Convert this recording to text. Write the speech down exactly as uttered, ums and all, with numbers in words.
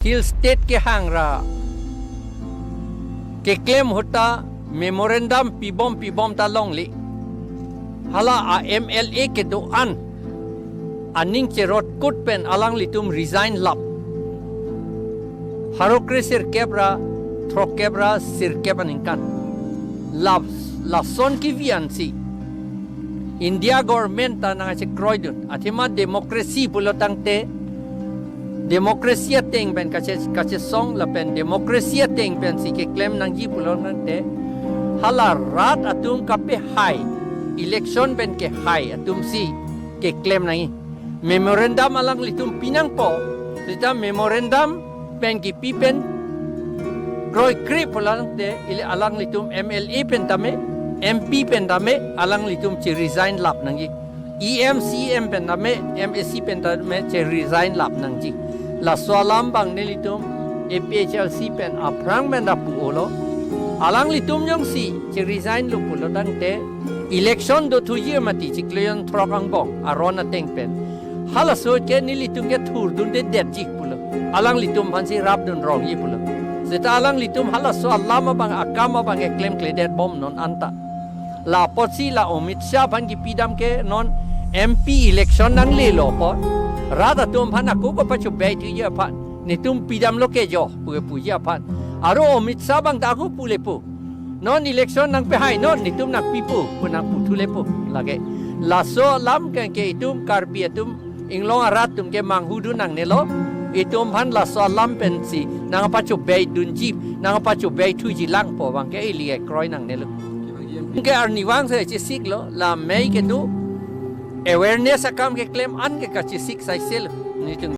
Hill State kehang ra keklem ahut ta memorandum pibom pibom ta longle. Hala a M L A kedo-an aning cherot kut pen alanglitum resign lap. Pharo kre sirkep ra throkkep ra sirkep aningkan. Lap lason kevi ansi India government ta nangchekroidun. Athema democracy pulo tangte, democracy ateng pen kache, kachesong lapen democracy ateng pensi keklem nangji pulo tangte, hala rat atum kapehai, election pen kehai atumsi keklem nangji. Memorandum alanglitum pinangpo, seta memorandum pen kipi pen kroikre pulo tangte, ili alanglitum M L A pen tame, M P pen tame, alanglitum che resign lap nangji. E M, C E M pen tame, M A C pen tame che resign lap nangji. Laso alam bang nelitum A P H L C pen aphrang pen ta pu-olo. Alanglitum jongsi che resign lo pulo tangte, election dothuji mati chiklo jon throk angbong aron ateng pen. Halaso ke nelitum ke thurdundedetji pulo. Alanglitum aphansi rapdun rongji pulo. Seta alanglitum halaso alam abang akam abang keklem kledetbom non anta. La apotsi la Amit Shah aphan kipidam ke non M P election nanglelo apot, rat atum aphan ako kapachobei thuji aphan, netum pidamlo ke jo pu kepuji aphan. Aro Amit Shah abang ta ako pulepo, non election nangpehai non, netum nangpipo pu nangputhulepo lake. Laso alam ke, ke itum Karbi atum inglong arat atum ke manghudun nangnelo. Itum aphan laso alam pensi nangpachobeidunji, nangpachobei thuji lang pu abang ke ili ekroi nangnelo. Ke arnivang si chesiklo, la mei kedo awareness akam keklem an ke kachesik saiselo. Netum